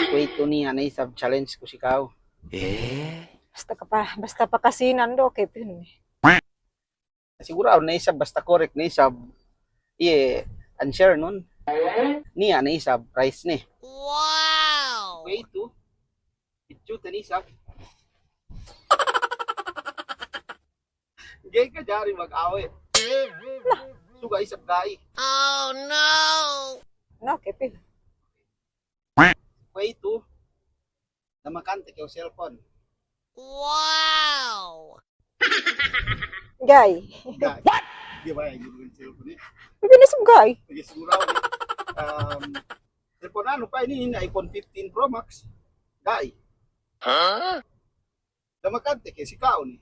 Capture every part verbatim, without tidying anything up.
Kuwe'itu niya' ne isab challenge ku si ka'u. Eh? Basta kapa-, basta pakasinan du, okey pī ne. Sigura'un ne isab basta correct ne isab iye answer nun. Niya' ne isab prize ne. Wow! Kuwe'itu, picture ne isab. Ga'i ka jari mag-awet. Suga' isab ga'i. Oh no! Na, okey pī. Kuwe'itu, damakante kew cellphone. Wow! Ga'i. Ga'i. What? Ga'i baya' guru cellphone, eh. Pegge' ne isab ga'i. Pegge' sigura'un, eh. Um, cellphone anu pa' inin, iPhone fifteen Pro Max. Ga'i. Hah? Damakante ke si ka'u ne.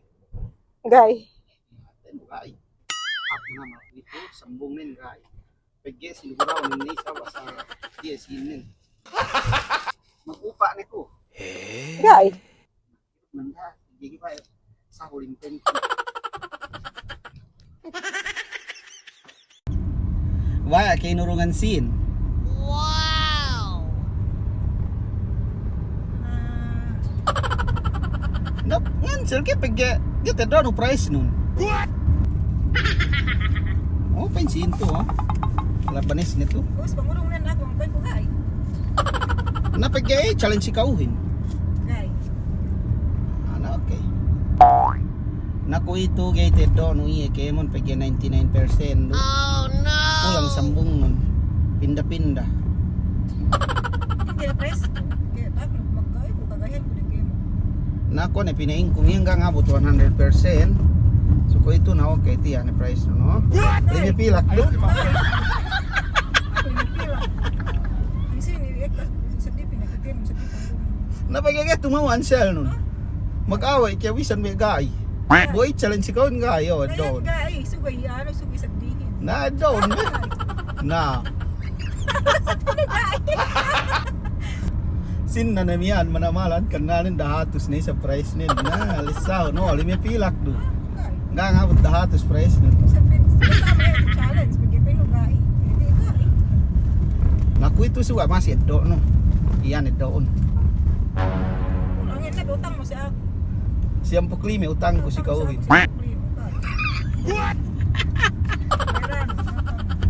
Ga'i. Ga'i. Aku nama itu sambungnen ga'i. Pegge' sinugura'un ne isab asal iye sīnnen. Magupa' ne ku. Eh? Ga'i. Manda, gigi pa' sahu limpen. Baya' ke inurungan sīn. Wow. Na, ngansel ke pegge' ga'i teddo'nu price nun. What? Oh, pa'in sīn tu, oh. Labanes ne tu. Us, pangurung ne aku, pa'in ku ga'i. Na pegge' challenge si ka'uhin. Ga'i. Ah, na, okey. Na kuwe'itu ga'i teddo'nu iye kēmon pegge' ninety-nine percent du. Oh, no! Kulang sambungnun. Pinda-pinda. Pegge' price, pegge' aku magka'u, kagahihan ku ne kēmon. Na kuwe' ne pina'inku iyan ga' ngabut one hundred percent. So kuwe'itu na okey tiya' ne price, no? What? Lime pilak du. Lime pilak. Di sini, eh, seddi pinakite, seddi. Na pegge' ga'i tuma'u ansel nun. Hah? Mag-awey ke bisan me' ga'i. Ga'i. Boy, challenge si ka'uhin ga'i, oh, eddo'un. Ga'i, suga' iye, anu, suga' seddihin. Na, eddo'un, eh. Na. Sīn na ne miya'an manamalan, kannalnen dahatus ne isab price nen. Na, lissahu, no, lime pilak du. Ga' ngabut dahatus price nun. Sa-, sa-, sama iye challenge, pegge' pinu ga'i. Pegge' ga'i. Na kuwe'itu suga' masi eddo'nu. Iyan eddo'un. Kulang iyan, utang mu si aku. Siyampū' lime utangku si ka'uhin. Siyampū' lime, utang. What? Parama,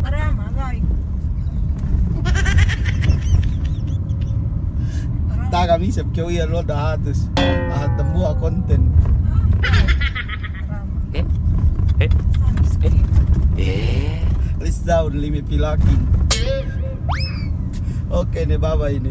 parama, ga'i. Taga' isab kew iye lo dahatus. Ah, dambuwa' konten. Eh? Eh? Eh? Lissahu lime pilakin. Okey ne, baba ine.